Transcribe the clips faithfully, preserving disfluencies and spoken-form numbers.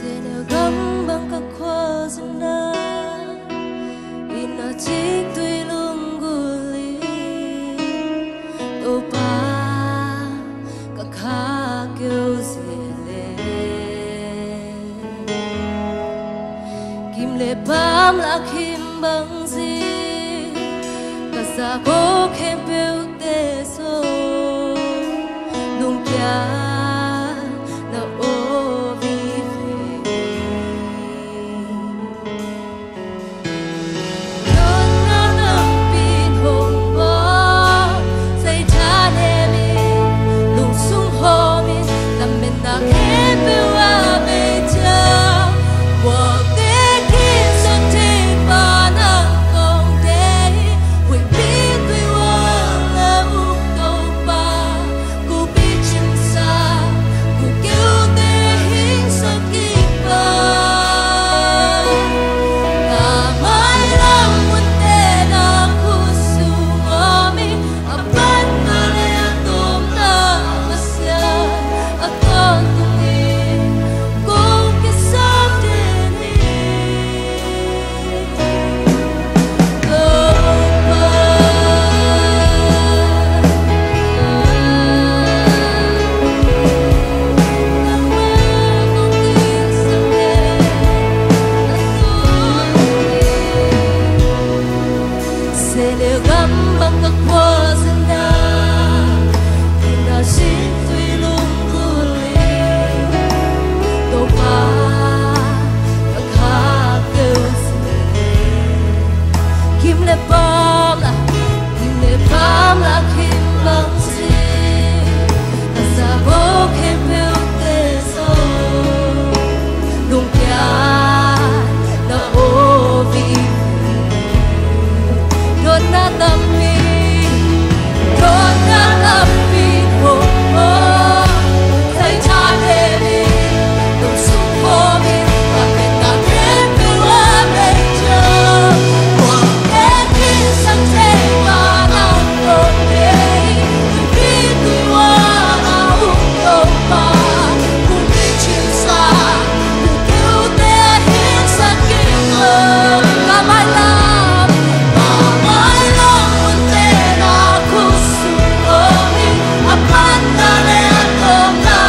Sehnel gam bang ka khualzinna, i na cingtui lunggulh in, Topa ka khak keu zia leh, kim le paam lak him bang zia, ka zak aw khempeuhte zong lungkia na aw vive. Dawnna tampi in hong bawl, Satan hem in lungsung hawm in, lametna khempeuh a bei ciang, muakte khin sak thei pa nang kong deih hi. Huihpi tui uang a um Topa, ku picing sa, ku keute hing sak kik pa. Ka mailam munte na khut sung om hi, a panna le a tawpna Pasian a tawntung in kong kisam den hi. Sehnel gam bang ka khualzinna, i na cingtui lunggulh in, Topa ka khak keu zia leh, kim le paam lak, kim le paam lak him bang zia, ka zak aw khempeuhte zong lungkia na aw vive. Dawnna tampi, dawnna tampi in hong bawl, Satan hem in lungsung hawm in, lametna khempeuh a bei ciang, muakte khin sak thei pa nang kong deih hi. Huihpi tui uang a um Topa, ku picing sa, ku keute hing sak kik pa. Ka mailam, ka mailam munte na khut sung om hi, a panna le a tawpna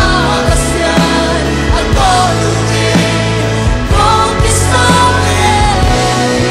Pasian a tawntung in kong kisam den hi.